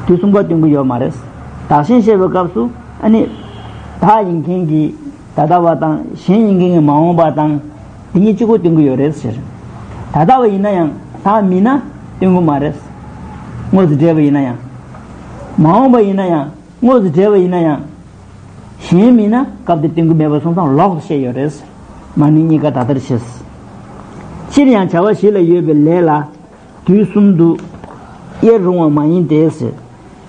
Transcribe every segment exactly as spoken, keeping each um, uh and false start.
དུས་གསུམ་ཀ་སྟོན་གྱི་ཡོད་མ་རེད། བདག་གཞན་བཤད་པའི་སྐབས་སུ་ཨ་ནི་བདག་ཡིན་མཁན་གྱི་ད་ལྟ་བ་དང་གཞན་ཡིན་མཁན་གྱི་མ་འོངས་པ་དང་དེ་གཉིས་གཅིག་པོ་སྟོན་གྱི་ཡོད་རེད་ཟེར། ད་ལྟ་བ་ཡིན་ན་ཡང་བདག་མིན་ན་སྟོན་གྱི་མ་རེད། དངོས་སུ་འབྲེལ་བ་ཡིན་ན་ཡང་། མ་འོངས་པ་ཡིན་ན་ཡང་། དངོས་སུ་འབྲེལ་བ་ཡིན་ན་ཡང་། གཞན་མིན་ན་སྐབས་དེ་སྟོན་གྱི་མེད་པ་སོང་ཙང་ལོག་ཏུ་བཤད་ཡོད་རེད། མ་ནིང་གཉིས་ཀ་ད་ལྟར་བྱས། སྤྱིར་ཡང་བྱ་བ་བཞི་ལ་ཡོད་པའི་ལས་ལ་དུས་གསུམ་དུ་དབྱེར་རུང་བ་མ་ཡིན་ཏེ།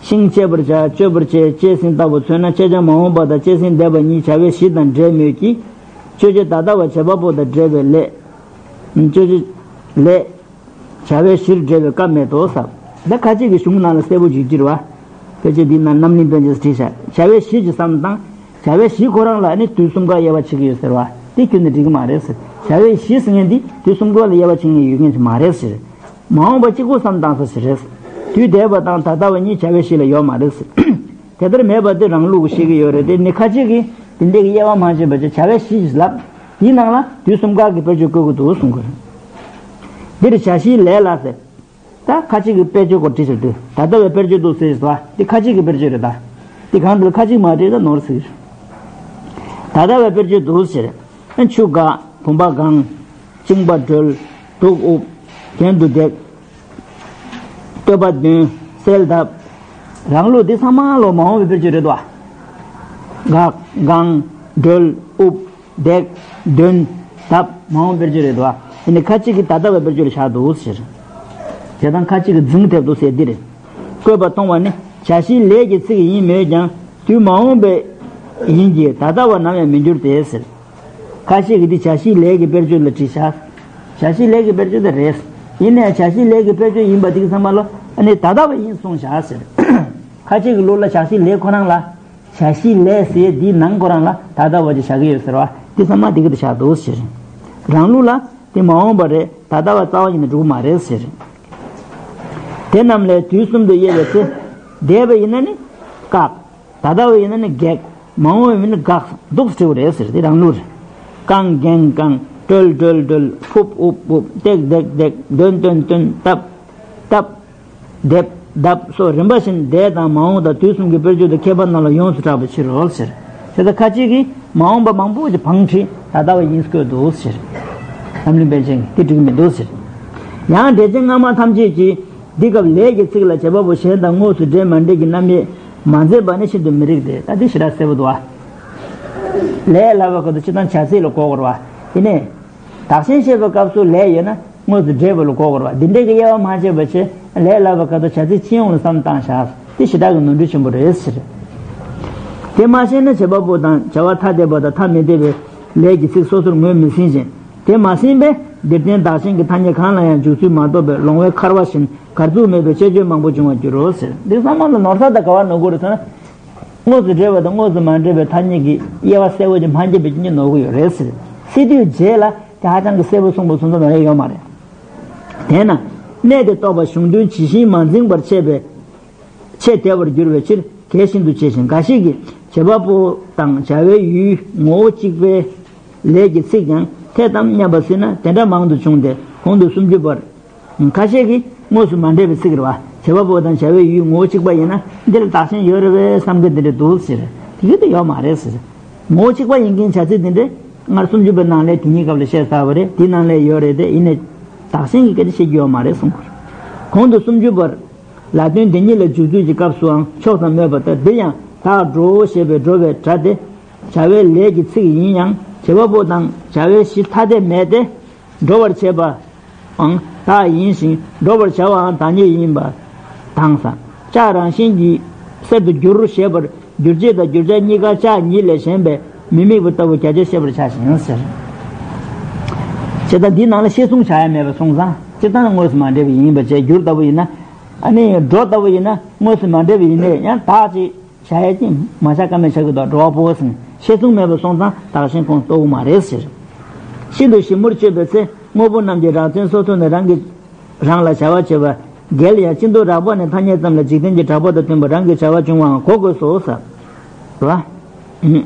ཤིང་བཅད་པར་བྱ། གཅོད་པར་བྱེད། བཅད་ཟིན་ལྟ་བུ་མཚོན་ན་བཅད་བྱ་མ་འོངས་པ་དང་བཅད་ཟིན་འདས་པ་གཉིས་བྱ་བའི་གཞི་དང་འབྲེལ་མོད་ཀྱི། གཅོད་བྱེད་ད་ལྟ་བ་བྱེད་པ་པོ་དང་འབྲེལ་བའི་ལས། གཅོད་བྱེད་ལས། བྱ་བའི་གཞིར་འབྲེལ་བའི་སྐབས་མེད་དོ་ཟེར། འདི་ཁ་ཅིག་གི་གཞུང་ནང་ལ་གསལ་པོ་ཞིག་བྲིས་པ། དཔེ་ཆ་འདི་ནང་རྣམ་གླིང་པཎ་ཆེན་བྲིས་བཞག་བྱ་བའི་གཞི་ཅིག་བསམ་དང་། བྱ་བའི་གཞི་ཁོ་རང་ལ་ནི་དུས་གསུམ་ཀ་དབྱེ་བ་ཕྱེ་གི་ཡོད་ཟེར་བ། འདི་ཁྱོན་ནས་འགྲིག་གི་མ་རེད་ཟེར། བྱ་བའི་གཞི་ཟེར་མཁན་འདི་དུས་གསུམ་ཀ་ལ་དབྱེ་བ་ཕྱེ་མཁན་ཡོད་མཁན་ཞིག་མ་རེད་ཟེར། མ་འོངས་པ་གཅིག་པོ་བསམ་དང་ཟེར་ཞིག་རེད། དུས་འདས་པ་དང་ད་ལྟ་བ་གཉིས་བྱ་བའི་གཞི་ལ་ཡོད་མ་རེད་ཟེར། དེ་ལྟར་མེད་པ་དེ་རང་ལུགས་ཀྱིས་བཤད་ཀྱི་ཡོད་རེད་དེ་ནི་ཁ་ཅིག་གིས་དེ་འདྲའི་དབྱེ་བ་མ་ཕྱེ་བ་བྱས་བྱ་བའི་གཞི་ཞིག་ལབ། དེའི་ནང་ལ་དུས་གསུམ་ཀ་གི་དཔེར་བརྗོད་བཀོད་ཀྱི་འདུག་གསུང་གི་རེད། འདིར་བྱ་བཞིའི་ལས་ལ་ཟེར། ད་ཁ་ཅིག་གིས་དཔེར་བརྗོད་སྐོར་བྲིས་ཟེར་དུས་ད་ལྟ་བའི་དཔེར་བརྗོད་འདུག་ཟེར་ཟེར་བ་འདི་ཁ་ཅིག་གི་དཔེར་བརྗོད་རེད་ད། འདི་གང་འདུག་ཁ་ཅིག་མ་བྲིས་ད་ནོར་ཟེར། ད་ལྟ་བའི་དཔེར་བརྗོད་འདུག་ཟེར། ཆུ་འགག་བུམ་པ་གང་། བཅིངས་པ་གྲོལ། གདུགས་དབུབ། གྱེན་དུ་འདེགས། བསྟོད་པ་འདོན། གསལ་གདབ། རང་ལུགས་འདི་ཚང་མ་ལོ་མ་འོངས་པའི་དཔེར་བརྗོད་རེད་དོ། འགག་གང་། གྲོལ། དབུབ། འདེགས། འདོན། གདབ། མ་འོངས་དཔེར་བརྗོད་རེད་དོ། དེ་ནི་ཁ་ཅིག་གིས་ད་ལྟ་བའི་དཔེར་བརྗོད་ལ་བཞག་འདུག་ཟེར། བྱས་ཙང་ཁ་ཅིག་གིས་རྫུན་ཐེབས་འདུག་ཟེར་འདི་རེད། བཀོད་པ་མཐོང་བ་ནི་བྱ་བཞིའི་ལས་ཀྱི་ཚིག་ཡིན་མོད་ཀྱང་དུས་མ་འོངས་པའི་ཡིན་གྱི་ད་ལྟ་བ་ནམ་ཡང་མི་འགྱུར་ཏེ་ཟེར། ཁ་ཤས་ཀྱིས་འདི་བྱ་བཞིའི་ལས་ཀྱི་དཔེར་བརྗོད་ལ་བྲིས་བཞག་བྱ་བཞིའི་ལས་ཀྱི་དཔེར་བརྗོད་དེ་རེད། ཡིན་ནའི་བྱ་བཞིའི་ལས་ཀྱི་དཔེར་བརྗོད་ཡིན་པ་འདི་གི་ཚང་མ་ལོ་ཨ་ནི་ད་ལྟ་བ་ཡིན་གསུངས་བཞག་ཟེར། ཁ་ཤས་ཀྱི་ལུགས་ལ་བྱ་བཞིའི་ལས་ཁོ་རང་ལ། བྱ་བཞིའི་ལས་ཟེར་འདིའི་ནང་ཁོ་རང་ལ་ད་ལྟ་བ་ཅིག་བཞག་གི་ཡོད་ཟེར་བ་འདི་ཚང་མ་འདི་གི་དུ་བཞག་འདུག་ཟེར། རང་ལུགས་ལ་དེ་མ་འོངས་པ་རེད། ད་ལྟ་བ་རྩ་བ་ཉིད་ནས་འགྲུབ་མ་རེད་ཟེར། དེ་རྣམས་ལས་དུས་གསུམ་དུ་དབྱེ་བའི་ཚེ། འདས་པ་ཡིན་ན་ནི་བཀག་ད་ལྟ་བ་ཡིན་ན་ནི་གེགས། མ་འོངས་པ་ཡིན་ན་ནི་འགག་འདུག་སེ་བྲིས་པ་རེད་ཟེར་དེ་རང་ལུགས་རེད། བཀང་གང་བཀང་། གྲོལ་གྲོལ་གྲོལ། ཕུབ་ཕུབ་ཕུབ། བཏེག་བཏེག་བཏེག། འདོན་འདོན་འདོན། བཏབ་བཏབ། འདེབས་འདེབས་སོགས་རིམ་པ་བཞིན་འདས་དང་མ་འོངས་དང་དུས་གསུམ་གྱི་དཔེར་བརྗོད་དུ་མཁས་པ་རྣམས་ལ་ཡོངས་སུ་གྲགས་པའི་ཕྱིར་རོ་ཟེར། དེ་ལྟར་ཁ་ཅིག་གིས་མ་འོངས་པ་མང་པོ་ཞིག་བང་བྲིས་ད་ལྟ་བ་ཡིན་བཀོད་འདུག་ཟེར། རྣམ་གླིང་པཎ་ཆེན་གྱིས་དེ་འགྲིག་གི་མི་འདུག་ཟེར། ཡང་འགྲེལ་ཆེན་སྔ་མ་ཐམས་ཅད་ཀྱིས་འདི་སྐབས་ལས་ཀྱི་ཚིག་ལ་བྱེད་པ་པོ་གཞན་དང་དངོས་སུ་འབྲེལ་མ་འབྲེལ་གྱི་རྣམ་དབྱེ་མ་མཛད་པ་ནི་ཤིན་ཏུ་མི་རིགས་ཏེ། ད་འདི་ཞེ་དྲག་གསལ་པོ་འདུག་ཨ། ལས་ལབ་པའི་སྐབས་སུ་སྤྱིར་བཏང་བྱ་ཚིག་ལ་གོ་དགོས་རེད་བ། དེ་ནས། བདག་གཞན་བཤད་པའི་སྐབས་སུ་ལས་ཡོད་ན་དངོས་སུ་འབྲེལ་བ་ལ་གོ་དགོས་རེད་བ། འདི་འདྲའི་གི་དབྱེ་བ་མ་ཕྱེ་བ་བྱས་ལས་ལབ་པའི་སྐབས་སུ་བྱ་ཚིག་སྤྱི་ཡོངས་ལ་བསམ་བཏང་བཞག་དེ་ཞེ་དྲག་གི་ནོར་འཁྲུལ་ཆེན་པོ་རེད་ཟེར། དེ་མ་ཤེས་ན་བྱེད་པ་པོ་དང་བྱ་བ་ཐ་དད་པ་དང་ཐ་མི་དད་པའི་ལས་ཀྱི་ཚིག་སོ་སོར་ངོས་མི་ཟིན་ཞིང་། དེ་མ་ཟིན་པས་འདིར་བསྟན་བདག་གཞན་གྱི་ཐ་སྙད་གང་ལ་ཡང་འཇུག་ཚུལ་མ་རྟོགས་པས་ལོང་བས་མཁར་བ་བཞིན་གར་ཚུགས་མེད་པའི་དཔྱད་བརྗོད་མང་པོ་འབྱུང་བར་འགྱུར་རོ་ཟེར། འདི་ཚང་མ་ལ་ནོར་ས་དང་ག་བ་ནོར་དགོས་རེད་ཟེར་ན། དངོས་སུ་འབྲེལ་བ་དང་དངོས་སུ་མ་འབྲེལ་བའི་ཐ་སྙད་ཀྱི་དབྱེ་བ་གསལ་བོ་ཅིག་མ་འབྱེད་པའི་རྐྱེན་གྱིས་ནོར་གྱི་ཡོད་རེད་ཟེར། སྲིད་དུས་རྗེས་ལ་དེ་ཧ་ཅང་གི་གསལ་བོ་གསུངས་པ་སོང་ཙང་ནོར་ཡ་ཡོད་མ་རེད། དེས་ན། གནད་དེ་རྟོགས་པ་གཞུང་དོན་ཇི་བཞིན་མ་འཛིན་པར་འཆད་པའི་འཆད་བདེ་བར་འགྱུར་བའི་ཕྱིར་གལ་ཤིན་ཏུ་ཆེ་ཞིང་། འགའ་ཞིག་གིས་བྱེད་པ་པོ་དང་བྱ་བའི་ཡུལ་ངོ་བོ་གཅིག་པའི་ལས་ཀྱི་ཚིག་ཀྱང་འཐད་དམ་སྙམ་པ་སྲིད་ན་དེ་འདྲ་མང་དུ་བྱུང་སྟེ་གོང་དུ་སུམ་ཅུ་པར། ཁ་ཤས་ཀྱིས་དངོས་སུ་མ་འདྲེས་པའི་ཚིག་རེད་བ། བྱེད་པ་པོ་དང་བྱ་བའི་ཡུལ་ངོ་བོ་གཅིག་པ་ཡིན་ན་འདིར་བདག་གཞན་ཡོད་རེད་པས་བསམ་མཁན་དེ་འདྲ་འདུག་ཟེར། དེ་གི་དེ་ཡོད་མ་རེད་ཟེར། ངོ་བོ་གཅིག་པ་ཡིན་མཁན་བྱ་ཚིག་དེ་འདྲ་སྔར་སུམ་ཅུ་པའི་ནང་ལས་དེ་གཉིས་སྐབས་ལ་བཤད་ཚར་བ་རེད། དེའི་ནང་ལས་ཡོད་རེད་དེ་ཡིན་ནའི་བདག་གཞན་གྱི་སྐད་ཆ་བཤད་རྒྱུ་ཡོད་མ་རེད་གསུངས་པ་རེད། གོང་དུ་སུམ་ཅུ་པར། ལ་དོན་དེ་ཉིད་ལ་འཇུག་ཚུལ་གྱི་སྐབས་སུའང་ཕྱོགས་ཙམ་སྨོས་པ་ལྟར་འདིར་ཡང་བདག་འགྲོའོ་ཞེས་པའི་འགྲོ་བའི་སྒྲ་སྟེ། བྱ་བའི་ལས་ཀྱི་ཚིག་ཡིན་ཡང་བྱེད་པ་པོ་དང་བྱ་བའི་གཞི་ཐ་དད་མེད་དེ། འགྲོ་བར་བྱེད་པའང་བདག་ཡིན་ཞིང་འགྲོ་བར་བྱ་བའང་བདག་ཉིད་ཡིན་པ་དང་། བྱ་རང་བཞིན་གྱིས་གསེར་དུ་འགྱུར་ཞེས་པར་འགྱུར་བྱེད་དང་འགྱུར་བྱ་གཉིས་ཀ་བྱ་ཉིད་ལས་གཞན་པའི་མི་དམིགས་པ་ལྟ་བུ་རྒྱ་ཆེར་བཤད་པར་བྱ་ཞིང་ཟེར། བྱས་ཙང་འདིའི་ནང་ལ་བཤད་མཚུངས་བྱ་ཡ་མེད་པ་སོང་ཙང་སྤྱིར་བཏང་ལ་དངོས་སུ་མ་འདྲེས་པ་ཡིན་པ་བྱས་འགྱུར་ལྟ་བུ་ཡིན་ན། ཨ་ནི་འགྲོ་ལྟ་བུ་ཡིན་ན་དངོས་སུ་མ་འདྲེས་པ་ཡིན་ནའི་ཡང་བདག་ཅིག་བྱ་ཡ་ཅིག་མ་བྱ་ཀ་མེད་བྱ་གི་འདུག་འགྲོ་བ་པོ་ཟིན་བཤད་མཚུངས་མེད་པ་སོང་ཙང་བདག་གཞན་ཁོངས་གཏོགས་མ་རེད་ཟེར། ཤིན་ཏུ་ཞིབ་མོར་དཔྱད་པའི་ཚེ་དངོས་པོ་རྣམས་ཀྱི་རང་མཚན་སོ་ཐོག་ནས་རང་གིས་རང་ལ་བྱ་བ་བྱེད་པ་འགལ་ཡང་སྤྱི་མདོ་རགས་པ་ནས་ཐ་སྙད་ཙམ་ལ་འཇིག་རྟེན་གྱི་གྲགས་པ་དང་མཐུན་པ་རང་གི་བྱ་བ་འབྱུང་བའང་གོ་དགོས་སོ་ཟེར། རེད་བ།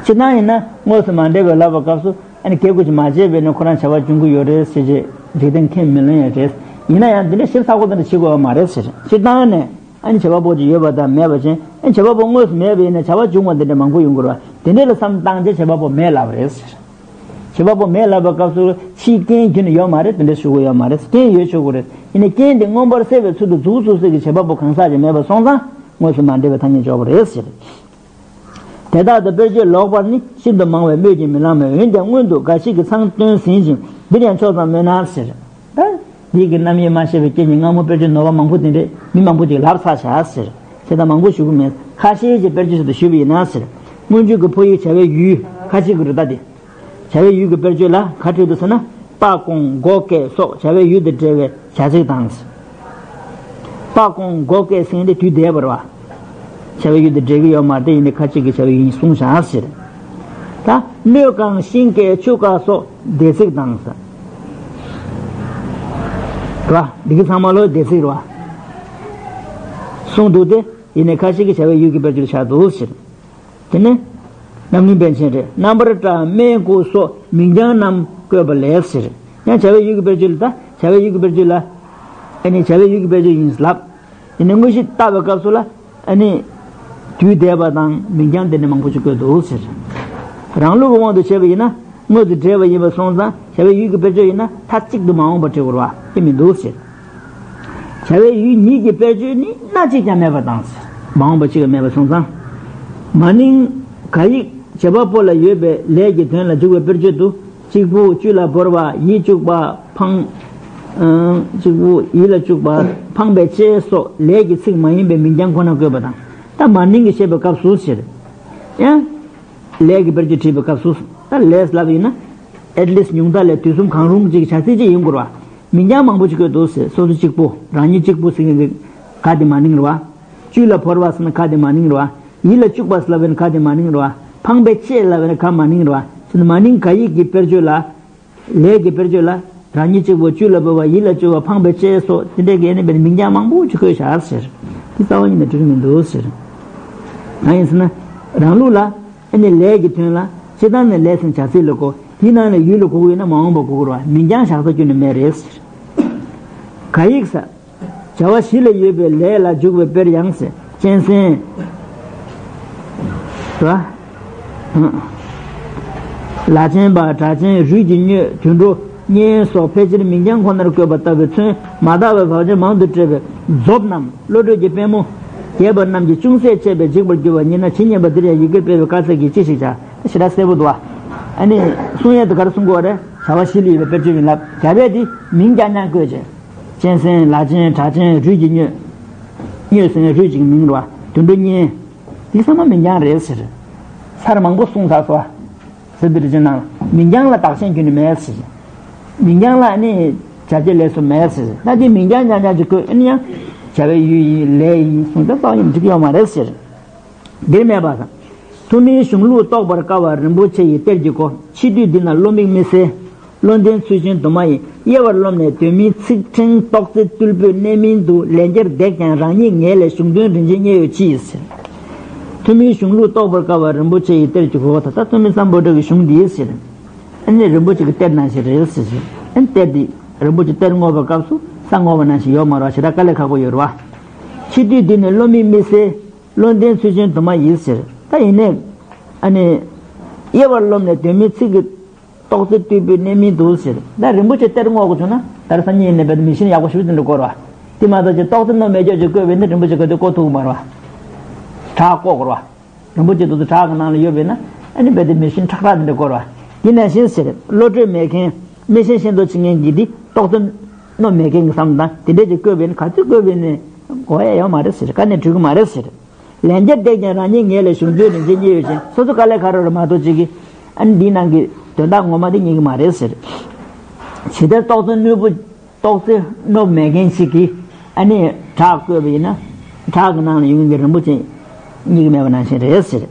སྤྱིར་བཏང་ཡིན་ན་དངོས་སུ་མ་འདྲེས་པའི་ལབ་པའི་སྐབས་སུ་ཨ་ནི་སྐད་དགུ་ཅིག་མ་བྱས་པས་ནི་ཁོ་རང་བྱ་བ་འབྱུང་གི་ཡོད་རེད་ཟེར་རྗེས་འཇིག་རྟེན་ཁས་མི་ལེན་ཡ་རེད། ཡིན་ན་ཡང་འདི་འདྲ་ཞིབ་ཚགས་པོ་དེ་འདྲ་བྱེད་དགོས་པ་མ་རེད་ཟེར། སྤྱིར་བཏང་ནས། ཨ་ནི་བྱེད་པ་པོ་ཅིག་ཡོད་པ་དང་མེད་པ་ཅན། ཨ་ནི་བྱེད་པ་པོ་དངོས་སུ་མེད་པ་ཡིན་ན་བྱ་བ་འབྱུང་བ་འདི་འདྲ་མང་པོ་ཡོང་གི་རེད་བ། དེ་འདྲ་ལ་བསམ་བཏང་བྱས་བྱེད་པ་པོ་མེད་ལབ་པ་རེད་ཟེར། བྱེད་པ་པོ་མེད་ལབ་པའི་སྐབས་སུ་ཕྱིའི་རྐྱེན་བརྒྱུད་ནས་ཡོད་མ་རེད། དེ་འདྲ་ཞུ་དགོས་ཡོད་མ་རེད། རྐྱེན་ཡོད་ཆོག་གི་རེད། ཡིན་ནའི་རྐྱེན་དེ་མངོན་པར་གསལ་བའི་ཚུལ་དུ་མཛུབ་ཚུགས་སྲིད་ཀྱི་བྱེད་པ་པོ་གང་ཟག་ཅིག་མེད་པ་སོང་ཙང་དངོས་སུ་མ་འབྲེལ་བའི་ཐ་སྙད་འཇོག་པ་རེད་ཟེར། དེ་དག་ཏུ་དཔེར་བརྗོད་ལོག་པར་ནི་ཤིན་ཏུ་མང་བས་སྨོས་ཀྱིས་མི་ལང་མོད། འོན་ཀྱང་སྔོན་དུ་འགའ་ཞིག་གིས་ཚང་སྟོན་ཟིན་ཅིང་འདིར་ཡང་ཕྱོགས་ཙམ་སྨོས་ན་ཟེར། ད་འདི་གི་རྣམ་དབྱེ་མ་ཤེས་པའི་རྐྱེན་གྱིས་སྔ་མོ་དཔེར་བརྗོད་ནོར་བ་མང་པོ་དེ་འདྲས་མི་མང་པོ་ཅིག་ལབ་ཚར་བཞག་ཟེར། དེ་དག་མང་པོ་ཞུ་གི་མེད། ཁ་ཤས་ཀྱི་དཔེར་བརྗོད་ཞིག་ཏུ་ཞུས་པ་ཡིན་ན་ཟེར། སྔོན་འཇུག་གི་ཕོ་ཡིག་བྱ་བའི་ཡུལ་ཁ་ཅིག་གི་རུ་ད་དེ། བྱ་བའི་ཡུལ་གྱི་དཔེར་བརྗོད་ལ་ག་བྲིས་འདུག་ཟེར་ན། པ་ཀོང་མགོ་སྐད་སོགས་བྱ་བའི་ཡུལ་དུ་འབྲེལ་བའི་བྱ་ཚིག་དང་། པ་ཀོང་མགོ་སྐད་ཟེར་དེ་དུས་འདས་པ་རེད་བ། བྱ་བའི་ཡུལ་དུ་འབྲེལ་གྱི་ཡོད་མ་རེད། དེ་ཡིན་ནའི་ཁ་ཅིག་གིས་བྱ་བའི་ཡུལ་ཡིན་གསུངས་བཞག་ཟེར། ད་སྣོད་གང་ཤིང་སྐད་ཆུ་ཁ་སོགས་འདས་ཚིག་དང་ཟེར། རེད་བ། འདི་གི་ཚང་མ་ལོ་འདས་ཚིག་རེད་བ། གསུངས་འདུག་སྟེ། ཡིན་ནའི་ཁ་ཅིག་གིས་བྱ་བའི་ཡུལ་གྱི་དཔེར་བརྗོད་ཆགས་འདུག་ཟེར། དེ་ནས་རྣམ་གླིང་པཎ་ཆེན་རེད། རྣམ་པར་བཀྲ་སྨན་དགུ་སོགས་མིང་རྐྱང་རྣམས་བཀོད་པ་ལས་ཟེར། ཡང་བྱ་བའི་ཡུལ་གྱི་དཔེར་བརྗོད་ལ། ད་བྱ་བའི་ཡུལ་གྱི་དཔེར་བརྗོད་ལ། ཨ་ནི་བྱ་བའི་ཡུལ་གྱི་དཔེར་བརྗོད་ཡིན་ལབ། ཡིན་ནའི་དངོས་གཞི་བཏགས་པའི་སྐབས་སུ་ལ། ཨ་ནི་དུས་འདས་པ་དང་མིང་རྐྱང་དེ་འདྲ་མང་པོ་ཅིག་བཀོད་འདུག་ཟེར། རང་ལུགས་ཀྱི་དབང་དུ་བྱས་པ་ཡིན་ན། དངོས་སུ་འབྲེལ་བ་ཡིན་པ་སོང་ཙང་བྱ་བའི་ཡུལ་གྱི་དཔེར་བརྗོད་ཡིན་ན་མཐའ་གཅིག་ཏུ་མ་འོངས་པ་འབྲི་དགོས་རེད་བ། དེ་མི་འདུག་ཟེར། བྱ་བའི་ཡུལ་ཉིད་ཀྱི་དཔེར་བརྗོད་ནི་སྣ་གཅིག་ཀྱང་མེད་པ་དང་། མ་འོངས་པ་གཅིག་ཀྱང་མེད་པ་སོང་ཙང་། མ་ནིང་ག་ཡིག་བྱེད་པ་པོ་ལ་ཡོད་པའི་ལས་ཀྱི་དོན་ལ་འཇུག་པའི་དཔེར་བརྗོད་དུ། གཅིག་པུ་བཅུད་ལ་བོར་བ། ཡིད་གཅུག་པ། འཕངས། ཨང་། གཅིག་པུ་ཡིད་ལ་བཅུག་པ། འཕངས་པའི་ལྕེ་སོགས་ལས་ཀྱི་ཚིག་མ་ཡིན་པའི་མིང་རྐྱང་ཁོ་ན་བཀོད་པ་དང་། ད་མ་ནིང་གི་བཤད་པའི་སྐབས་སུ་ཟེར། ཡང་། ལས་ཀྱི་དཔེར་བརྗོད་བྲིས་པའི་སྐབས་སུ། ད་ལས་ལབ་ཡིན་ན། at least ཉུང་མཐའ་ལས་དུས་གསུམ་གང་རུང་གཅིག་བྱ་ཚིག་གཅིག་ཡིན་དགོས་རེད་བ། མིང་རྐྱང་མང་པོ་ཅིག་བཀོད་འདུག་ཟེར། སོ་སོ་གཅིག་པུ། རང་ཉིད་གཅིག་པུ་ཟེར་མཁན་གྱི་ག་དེ་མ་ནིང་རེད་བ། བཅུད་ལ་བོར་བ་ཟེར་ན་ག་དེ་མ་ནིང་རེད་བ། ཡིད་ལ་བཅུག་པ་ཟེར་ལབ་པ་ཡིན་ན་ག་དེ་མ་ནིང་རེད་བ། འཕངས་པའི་ལྕེ་ལབ་པ་ཡིན་ན་ག་མ་ནིང་རེད་བ། ཟེར་ན་མ་ནིང་ག་ཡིག་གི་དཔེར་བརྗོད་ལ། ལས་ཀྱི་དཔེར་བརྗོད་ལ། རང་ཉིད་གཅིག་པུ། བཅུད་ལ་བོར་བ། ཡིད་ལ་བཅུག་པ། འཕངས་པའི་ལྕེ་སོགས་དེ་འདྲའི་གི་ཨ་ནི་བའི་མིང་རྐྱང་མང་པོ་ཅིག་བཀོད་བཞག་ཟེར། དེ་རྩ་བ་ཉིད་ནས་འགྲིག་གི་མི་འདུག་ཟེར། གང་ཡིན་ཟེར་ན། རང་ལུགས་ལ་ཨ་ནི་ལས་ཀྱི་དོན་ལ་སྤྱིར་བཏང་ནས་ལས་ཟེར་ན་བྱ་ཚིག་ལ་གོ། དེའི་ནང་ནས་ཡུལ་ལ་གོ་གི་ཡོད་ན་མ་འོངས་པ་གོ་གི་རེད་བ། མིང་རྐྱང་བཞག་ས་ཁྱོན་ནས་མེད་རེད་ཟེར། ག་ཡིག་ས། བྱ་བ་གཞི་ལ་ཡོད་པའི་ལས་ལ་འཇུག་པའི་དཔེར་ཡང་ཟེར། གཅན་གཟན། ར། ལ་ཆེན་པ། གྲགས་ཅན། རུས་ཀྱི་སྨྱོས། དུད་འགྲོ། གཉན་སོགས་ཕལ་ཆེར་མིང་རྐྱང་ཁོ་ནར་བཀོད་པ་ལྟ་བུའི་ཚོན་མ་དག་པའི་བག་ཆགས་མང་དུ་བཀྲེས་པའི་རྫོབ་རྣམས་བློ་གྲོས་ཀྱི་པད་མོ་རྒྱས་པ་རྣམས་ཀྱིས་ཅུང་ཟད་ཆད་པས་འཇིག་པར་འགྱུར་བ་ཉིད་ན། ཇི་སྙེད་པ་འདིར་ཡང་ཡི་གེར་སྤེལ་བའི་དཀའ་ཚེགས་ཀྱིས་ཅི་ཞིག་བྱ། ཞེ་དྲག་གསལ་པོ་འདུག་བ། ཨ་ནི་གསུང་ཡས་དེ་ག་རེ་གསུང་དགོས་རེད། བྱ་བ་གཞི་ལ་ཡོད་པའི་དཔེར་བརྗོད་ཡིན་ལབ། བྱ་བས་དེ་མིང་རྐྱང་རྐྱང་བཀོད་བྱས། གཅན་གཟན། ལ་ཆེན། གྲགས་ཅན། རུས་ཀྱི་སྨྱོས། སྨྱོས་ཟེར་ནས་རུས་གཅིག་མིང་རེད་བ། དུད་འགྲོ་གཉན། འདི་ཚང་མ་མིང་རྐྱང་རེད་ཟེར། ཚར་མང་པོ་གསུངས་ཚར་སོང་བ། ཟེར་འདི་རེ་ཅན་ནང་ལ་མིང་རྐྱང་ལ་བདག་གཞན་ཁྱོན་ནས་མེད་ཟེར། མིང་རྐྱང་ལ་ནི་བྱ་བྱེད་ལས་སུ་མེད་ཟེར། ད་འདི་མིང་རྐྱང་རྐྱང་རྐྱང་ཅིག་བཀོད་ཨ་ནི་ཡང་བྱ་བའི་ཡུལ་ཡིན། ལས་ཡིན་གསུངས་ད་རྩ་བ་ཉིད་འགྲིག་གི་ཡོད་མ་རེད་ཟེར། འདིར་སྨྲས་པ་དང་། ཐུ་མིའི་གཞུང་ལུགས་རྟོགས་པར་དཀའ་བ་རིན་པོ་ཆེ་ཡི་གཏེར་གྱི་སྒོ། ཕྱི་དུས་འདི་ན་བློ་མིག་མི་གསལ། བློ་ལྡན་ཚུལ་ཆེན་དུ་མ་ཡིས། དབྱེ་བར་རློམ་ནས་དོན་མིན་ཚིག་ཕྲེང་རྟོག་རྩེ་རྟུལ་པོས་གནས་མིན་དུ། ལན་བརྒྱར་བརྡེགས་ཀྱང་རང་ཉིད་ངེས་ལས་གཞུང་དོན་རིན་ཆེན་རྙེད་ཡོད་ཅི་ཟེར། ཐུ་མིའི་གཞུང་ལུགས་རྟོགས་པར་དཀའ་བ་རིན་པོ་ཆེ་ཡི་གཏེར་གྱི་སྒོ། ད་ལྟ་ཐུ་མི་སམ་བྷོ་ཊ་གི་གཞུང་འདི་ཟེར། ཨ་ནི་རིན་པོ་ཆེ་གི་གཏེར་ནང་བཞིན་རེད་ཟེར་ཟེར། ཨ་ནི་གཏེར་འདི་རིན་པོ་ཆེ་གཏེར་བསྔོག་པའི་སྐབས་སུ་ས་བསྔོག་པ་ནང་བཞིན་ཡོད་མ་རེད་བ། ཞེ་དྲག་དཀའ་ལས་ཁག་པོ་ཡོད་རེད་བ། ཕྱི་དུས་འདི་ནི་བློ་མིག་མི་གསལ། བློ་ལྡན་ཚུལ་ཆེན་དུ་མ་ཡིས་ཟེར། ད་ཡིན་ནའི། ཨ་ནི། དབྱེ་བར་རློམ་ནས་དོན་མིན་ཚིག་གི་རྟོག་རྩེ་རྟུལ་པོས་གནས་མིན་དུ་ཟེར། ད་རིན་པོ་ཆེ་གཏེར་བསྔོག་དགོས་བྱུང་ན་ད་རེས་སང་ཉིན་ཡིན་ནའི་རྦད་དེ་མི་ཤེས་ན་ཡག་པོ་ཞེ་པོ་དེ་འདྲ་དགོས་རེད་བ། དེ་མ་གཏོགས་ཀྱི་རྟོག་རྩེ་རྣོ་མེད་ཀྱོག་ཅིག་བཀོད་པས་ནི་རིན་པོ་ཆེ་ག་དུས་བཀོད་ཐུབ་ཀྱི་མ་རེད་བ། བྲག་བཀོད་དགོས་རེད་བ། རིན་པོ་ཆེ་དེ་ཚོ་བྲག་གི་ནང་ལ་ཡོད་པས་ན་ཨ་ནི་རྦད་དེ་མི་ཤེས་ཁྲག་ཁྲག་དེ་འདྲ་དགོས་རེད་བ། དེ་ནང་བཞིན་ཟེར། བློ་གྲོས་མེད་མཁན། མི་ཤེས་ཤེས་མདོག་བྱེད་མཁན་གྱིས་འདི་རྟོག་རྩེ་རྣོ་མེད་མཁན་གྱི་བསམ་བློ་དང་དེ་འདྲས་ཀྱིས་བཀོད་པས་ན་ག་ཚོད་བཀོད་པས་ནས་གོ་ཡ་ཡོད་མ་རེད་ཟེར། ག་ནས་འགྲིག་གི་མ་རེད་ཟེར། ལན་བརྒྱར་བརྡེགས་ཀྱང་རང་ཉིད་ངེས་ལས་གཞུང་དོན་རིན་ཆེན་རྙེད་ཡོད་ཅིང་། སོ་སོ་དཀའ་ལས་ཁག་རོགས་རེད་མ་གཏོགས་ཅིག་གིས་ཨ་ནི་འདིའི་ནང་གི་དོན་དག་ངོ་མ་དེ་རྙེད་ཀྱི་མ་རེད་ཟེར། ཇི་ལྟར་རྟོག་རྩེ་རྣོན་པོ་རྟོག་རྩེ་རྣོ་མེད་མཁན་ཞིག་གིས་ཨ་ནི་བྲག་བཀོད་པ་ཡིན་ན་བྲག་གི་ནང་ལ་ཡོད་མཁན་གྱི་རིན་པོ་ཆེ་རྙེད་ཀྱི་མེད་པ་ནང་བཞིན་རེད་ཟེར།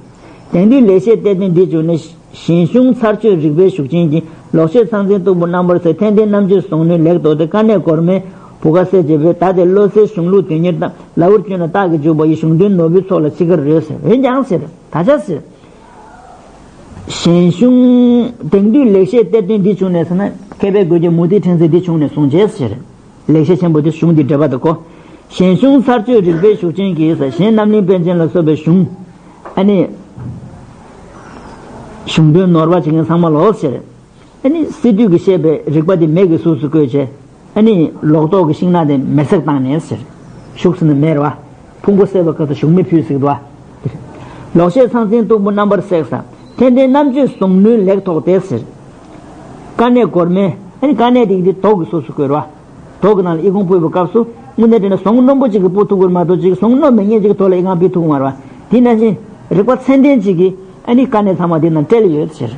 དེང་དུས་ལེགས་བཤད་གཏེར་སྟོན་འདི་བྱུང་ནས། གཞན་གཞུང་ཚར་གཅོད་རིགས་པའི་ཤུགས་རྐྱེན་གྱིས། ལོག་ཤེས་ཚང་ཚིང་སྟུག་པོ་རྣམ་པར་གསལ། ཐན་ལྡན་རྣམ་དཔྱོད་ཟུང་ནུས་ལེགས་ལྡོག་སྟེ། དཀའ་གནད་གོར་མའི་བུ་ག་གསལ་བྱེད་པའི། ད་དེ་བློ་གསལ་གཞུང་ལུགས་དོན་གཉེར་དང་། ལ་འུར་བསྐྱོན་ན་རྟགས་ཀྱི་འཇུག་པ་ཡི། གཞུང་དོན་ནོར་བུའི་ཚོགས་ལ་ཅི་དགར་རོལ་ཟེར། འོན་ཀྱང་ཟེར། ད་ཆ་ཟེར། གཞན་གཞུང་དེང་དུས་ལེགས་བཤད་གཏེར་སྟོན་འདི་བྱུང་ནས་ཟེར་ན་མཁས་པའི་དགོས་རྒྱུ་མུ་ཏིག་ཕྲེང་ཚེགས་འདི་བྱུང་ནས་གསུངས་བྱས་ཟེར། ལེགས་བཤད་ཆེན་པོ་འདི་གཞུང་འདི་འགྲེལ་པ་དང་གོ། གཞན་གཞུང་ཚར་གཅོད་རིགས་པའི་ཤུགས་ཅན་གྱིས། གཞན་རྣམ་གླིང་པཎ་ཆེན་ལ་སོགས་པའི་གཞུང་། ཨ་ནི། གཞུང་དོན་ནོར་བ་བྱེད་མཁན་ཚང་མ་ལོག་ཟེར། ཨ་ནི་སི་ཏུ་གིས་བཤད་པའི་རིགས་པ་དེ་མེ་གི་གཟུགས་སུ་བཀོད་བྱས། ཨ་ནི་ལོག་རྟོག་གི་ཤིང་ནགས་དེ་མེ་བསྲེགས་བཏང་ནས་ཟེར། ཤུགས་ཟེར་ན་མེ་རེད་བ། ཕུང་པོ་བསྲེགས་པ་ཁ་ཐུག་ཞུགས་མེ་ཕུལ་ཟེར་གི་འདུག་བ། ལོག་བཤད་ཚང་ཚིང་སྟུག་པོ་རྣམ་པར་བསྲེགས་ས། ཐན་ལྡན་རྣམ་དཔྱོད་ཟུང་ནུས་ལེགས་ཐོགས་ཏེ་ཟེར། དཀའ་གནད་གོར་མེ། ཨ་ནི་དཀའ་གནད་དེ་གི་དེ་དོག་གི་གཟུགས་སུ་བཀོད་རེད་བ། དོག་གི་ནང་ལ་ཨི་ཁུང་ཕུད་པའི་སྐབས་སུ་དངོས་གནས་དྲན་ན་ཟུང་རྣོན་པོ་ཅིག་གིས་སྤུ་ཐུག་གི་རེད་མ་གཏོགས་ཅིག་ཟུང་རྣོ་མེད་མཁན་ཅིག་གིས་དོག་ལ་ཨི་ཁུང་ཕུད་ཐུག་གི་མ་རེད་བ། དེ་ནང་བཞིན་རིགས་པ་ཚད་ལྡན་ཅིག་གིས་ཨ་ནི་དཀའ་གནད་ཚང་མ་དེ་ནང་བཀྲལ་ཡོད་ཟེར།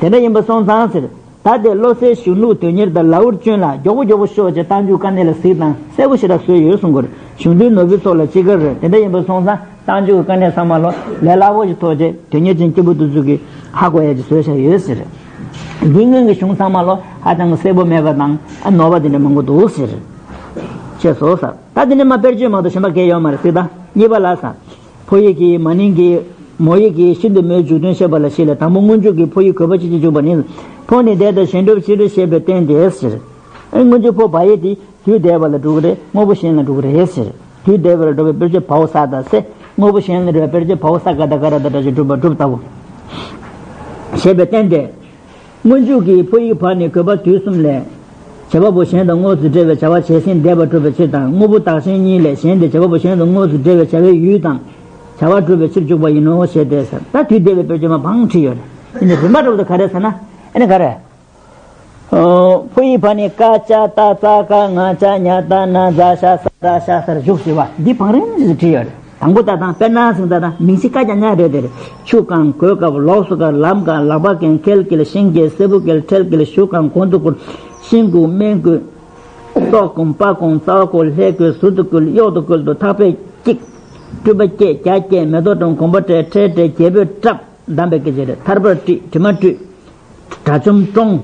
དེ་འདྲ་ཡིན་པ་སོང་ཙང་ཟེར། ད་དེ་བློ་གསལ་གཞོན་ནུ་དོན་གཉེར་དང་ལའུར་སྐྱོན་ལ་མགྱོགས་པོ་མགྱོགས་པོ་ཤོག་ཅེས་རྟགས་འཇུག་དཀའ་གནད་ལ་གཟིགས་དང་གསལ་པོ་ཞེ་དྲག་བཟོས་ཡོད་གསུང་གི་རེད། གཞུང་དོན་ནོར་བུའི་ཚོགས་ལ་ཅི་དགར་རེད། དེ་འདྲ་ཡིན་པ་སོང་ཙང་རྟགས་འཇུག་གི་དཀའ་གནད་ཚང་མ་ལོ་ལས་སླ་པོ་ཞིག་ཐོགས་རྗེས་དོན་གཉེར་ཅན་སྐྱེས་བུ་དེ་ཚོ་གིས་ཧ་གོ་ཡ་ཅིག་བཟོས་བཞག་ཡོད་ཟེར། འདི་སྔོན་གྱི་གཞུང་ཚང་མ་ལོ་ཧ་ཅང་གི་གསལ་པོ་མེད་པ་དང་ཨ་ནོར་བ་དེ་འདྲ་མང་པོ་འདུག་ཟེར། ཅེས་སོ་ཟེར། ད་དེ་ནས་མ་དཔེར་བརྗོད་མ་གཏོགས་གཞན་པ་གང་ཡོད་མ་རེད་ཟེར། ད་གཉིས་པ་ལ་ཟེར། ཕོ་ཡིག་གི་མ་ནིང་གི་མོ་ཡིག་གི་ཤིན་ཏུ་མོའི་འཇུག་དོན་བཤད་པ་ལ་ཞིག་ལ། དང་པོ་སྔོན་འཇུག་གི་ཕོ་ཡིག་གུས་པ་ཅི་ཞིག་འཇུག་པ་ནི། ཕོ་ནི་འདས་དང་གཞན་སྒྲུབ་ཕྱིར་ཞེས་པའི་རྟེན་དེ་ཟེར། ཨེ་སྔོན་འཇུག་ཕོ་བ་ཡིག་དེ་དུས་འདས་པ་ལ་འགྲོ་གི་རེད། དངོས་པོ་གཞན་ལ་འགྲོ་གི་རེད་ཟེར། དུས་འདས་པ་ལ་འགྲོ་བའི་དཔེར་བརྗོད་བའོ་ས་ད་སེ། དངོས་པོ་གཞན་ལ་འགྲོ་བའི་དཔེར་བརྗོད་བའོ་ས་ག་ད་ག་ར་ད་ད་ཅིག་སྒྲུབ་པ་སྒྲུབ་ལྟ་བུ། ཞེས་པའི་རྟེན་དེ། སྔོན་འཇུག་གི་ཕོ་ཡིག་བ་ནི་གུས་པ་དུས་གསུམ་ལས། བྱེད་པ་པོ་གཞན་དང་དངོས་སུ་འབྲེལ་བའི་བྱ་བ་བྱས་ཟིན་འདས་པ་སྒྲུབ་པའི་ཕྱིར་དང་། དངོས་པོ་བདག་གཞན་གཉིས་ལས་གཞན་ཏེ་བྱེད་པ་པོ་གཞན་དང་དངོས་སུ་འབྲེལ་བའི་བྱ་བའི་ཡུལ་དང་། བྱ་བ་སྒྲུབ་པའི་ཕྱིར་འཇུག་པ་ཡིན་ནོ་ཞེས་ཏེ་ཟེར། ད་དུས་འདས་པའི་དཔེར་བརྗོད་མ་བང་བྲིས་ཡོད་རེད། ཨ་ནི་རིམ་པ་འདྲ་བོ་དེ་ག་རེ་ཟེར་ན། ཨ་ནི་ག་རེ། ཕོ་ཡིག་བ་ནི་ཀ་ཅ་ཏ་ཙ་ག་ང་ཅ་ཉ་ཏ་ན་ཛ་ཤ་ས་ད་ཤ་སར་བཞུགས་ཟེར་བ་འདི་བང་རིམ་ཅིག་བྲིས་ཡོད་རེད། དང་པོ་ད་དང་དཔེར་ན་ཟིན་ད་དང་མིང་ཚིག་ཀ་ཅ་ཉ་རེད་དེ་རེད། ཆུ་གང་གོས་དཀར་ལོགས་སུ་དཀར་ལམ་དཀར་ལག་པ་གན་ཁལ་སྐྱིལ་ཤིང་སྐྱིལ་སེར་པོ་སྐྱིལ་ཁྲེལ་སྐྱིལ་གཞུ་གང་གོང་དུ་བཀུར་ཤིང་བཀུར་སྨན་བཀུར། ཏོག་གུམ་པ་གུམ་རྩ་བ་བཀུར་ལྷས་བཀུར་ཟུར་དུ་བཀུར་གཡོག་ཏུ་བཀུར་དུ་ཐག་པས་བཀྱིག་སྤྲུལ་པ་བསྐྱེད་རྒྱ་བསྐྱེད་མེ་ཏོག་བཀྲམ་གོམ་པ་སྤྲད་ཁྲལ་སྤྲད་རྒྱལ་པོས་བཀྲབ། གདམས་པའི་སྐད་ཆ་རེད། ཐར་པར་དཀྲིས་དྲི་མ་བཀྲུས། དགྲ་བཅོམ་བཀྲོངས།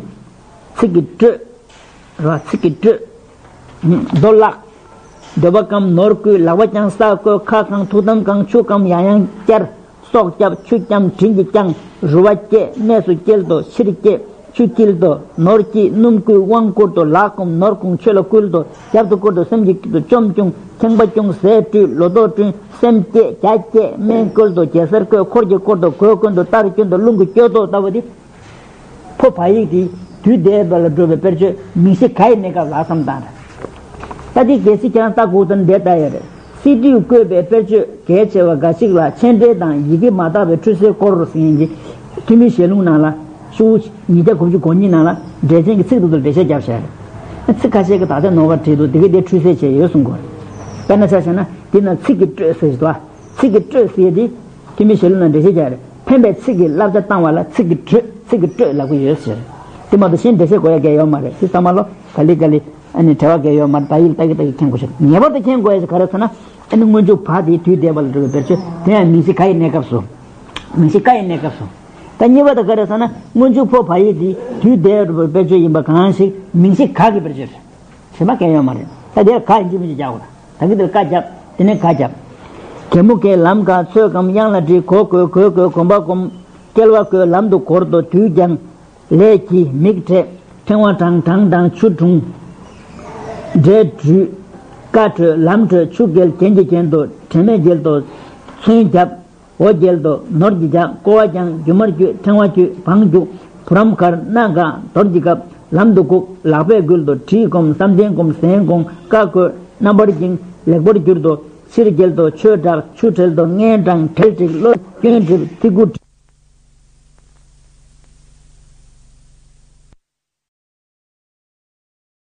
ཚིག་གིས་སྤྲོད། ར་ཚིག་གིས་སྤྲོད། རྡོ་བརླག་འདོད་པ་སྐམ་ནོར་བརྐུས་ལག་པ་བརྐྱངས་ས་བརྐོས་ཁ་གང་ཐུགས་དམ་བསྐང་ཆུ་སྐམ་ཡང་ཡང་བསྐྱར། སྲོག་བསྐྱབས་ཆུ་བསྐྱམས་དྲིན་གྱིས་བསྐྱངས། རུ་བ་བསྐྱེད་གནས་སུ་བསྐྱལ་ཏོ་ཕྱིར་བསྐྱེད་ཆུ་བསྐྱིལ་ཏོ་ནོར་བསྐྱིས་སྣུམ་བསྐུས་དབང་བསྐུར་ཏོ་ལག་བསྐུམ་ནོར་བསྐུམ་ཆོས་ལ་བསྐུལ་ཏོ་རྒྱབ་ཏུ་བསྐུར་ཏོ་སེམས་ཀྱི་དཀྱིལ་དུ་བཅོམ་བཅུང་ཁེངས་པ་བསྐྱུང་ཟས་བཀྲུས་ལོ་ཏོག་བསྐྲུན་སེམས་བསྐྱེད་རྒྱ་བསྐྱེད་སྨན་བསྐུལ་ཏོ་རྒྱལ་སར་བཀོད་འཁོར་གྱིས་བསྐོར་ཏོ་གོས་གོན་ཏོ་རྟར་གྱོན་ཏོ་རླུང་གིས་བསྐྱོད་ཏོ་ལྟ་བུ་དེ། ཕོ་བ་ཡིག་དེ་དུས་འདས་པ་ལ་འགྲོ་བའི་དཔེར་བརྗོད་མིང་གཞི་ག་ཡི་གནས་སྐབས་ལ་བསམ་བཏང་རེད། ད་དེ་གལ་སྲིད་ཁྱེད་རང་ལྟ་དགོས་དོན་འདི་ལྟ་ཡོད་རེད། སི་ཏུས་བཀོད་པའི་དཔེར་བརྗོད་གལ་ཆེ་བ་འགའ་ཞིག་ལ་མཆན་འགྲེལ་དང་ཡི་གེ་མ་དག་པའི་འཁྲུལ་སེལ་སྐོར་ཟེར་མཁན་གྱི་ཐོན་མིའི་ཞལ་ལུང་ནང་ལ་ཤོག་བུ་ཉིས་བརྒྱ་དགུ་བཅུ་གོ་གཉིས་ནང་ལ་འགྲེལ་ཆེན་གྱི་ཚིག་དེ་ཚོར་འགྲེལ་བཤད་བརྒྱབ་བཞག་རེད། ཚིག་ཁ་ཤས་ཀྱིས་དག་ཆ་ནོར་བ་བྲིས་འདུག་དེ་གས་དེ་འཁྲུལ་སེལ་བྱས་ཡོད་གསུང་གི་རེད། དཔེར་ན་ཆ་བཞག་ན་དེ་ན་ཚིག་གི་སྤྲོས་ཟེར་གྱི་འདུག་ཨ། ཚིག་གི་སྤྲོས་ཟེར་དེ། ཐོན་མིའི་ཞལ་ལུང་ལ་འགྲེལ་བཤད་རྒྱག་རེད། འཕེན་པའི་ཚིག་གི་བསླབ་བྱ་བཏང་བ་ལ་ཚིག་གི་སྤྲོས་ཚིག་གི་སྤྲོས་ལབ་ཀྱི་ཡོད་ཟེར། དེ་མ་གཏོགས་གཞན་འགྲེལ་བཤད་དགོས་ཡ་གལ་ཡོད་མ་རེད། དེ་ཚང་མ་ལོ་ག་ལེ་ག་ལེ་ཨ་ནི་བྲེལ་བ་གལ་ཡོད་མ་རེད། ད་ཡིག་ལྟ་གི་ལྟ་གི་མཁྱེན་དགོས་ཤག་ངེས་པར་དུ་མཁྱེན་དགོས་ཡ་ཞིག་ག་རེ་ཟེར་ན། ཨ་ནི་སྔོན་འཇུག་བ་དེ་དུས་འདས་པ་ལ་འགྲོ་བའི་དཔེར་བརྗོད་དེ་ཡང་མིང་གཞི་ག་ཡི་གནས་སྐབས་སུ། མིང་གཞི་ག་ཡི་གནས་སྐབས་སུ། ད་གཉིས་པ་དེ་ག་རེ་ཟེར་ན་སྔོན་འཇུག་ཕོ་བ་ཡིག་དེ་དུས་འདས་པའི་དཔེར་བརྗོད་ཡིན་པ་གང་ཞིག་མིང་གཞི་ག་གི་དཔེར་བརྗོད་རེད། གཞན་པ་གང་ཡོད་མ་རེད། ད་དེར་ག་ཡིན་གཅིག་མིན་གཅིག་རྒྱག་དགོས། ད་གི་དེར་ག་རྒྱབ། དེ་ནས་ག་རྒྱབ། གད་མོ་གད་ལམ་ག་ཚོད་གམ་གཡང་ལ་བྲིས་གོ་གོས་གོས་གོས་གོམ་པ་གོམ། སྐྱེལ་བ་བཀོལ་ལམ་དུ་བསྐོར་དོ་དུས་ཀྱང་། ལས་ཀྱིས་མིག་བྲེག་ཕྲེང་བ་དྲང་དྲང་དྲང་ཆུ་དྲུང་། འབྲས་བྲུས། ཀ་བྲོས་ལམ་བྲོས་ཆུ་བརྒལ་གྱེན་གྱིས་གྱེན་དོ་དྲན་མེད་འགྱེལ་དོ། ཚོན་རྒྱབ། འོ་རྒྱལ་དོ་ནོར་གྱི་རྒྱ་ཀོ་བ་ཀྱང་རྒྱུ་མར་རྒྱུ་ཕྲེང་བ་རྒྱུ་བང་རྒྱུ་བུ་རམ་གར་སྣ་འགག་དོར་གྱི་སྐབས་ལམ་དུ་བཀུག་ལག་པས་འགུལ་དོ་གྲིས་བསྒོམ་བསམ་གཏན་བསྒོམ་ཟན་བསྒོམ་ཀ་བཀོད་རྣམ་པར་བསྒྱིངས་ལེགས་པར་བསྒྱུར་དོ་ཕྱིར་རྒྱལ་དོ་ཆོས་བསྒྲགས་ཆུ་བྲལ་དོ་ངན་དྲང་བྲལ་བྲིག་བློ་སྐྱོན་བྲིབ་ཐི་གུ་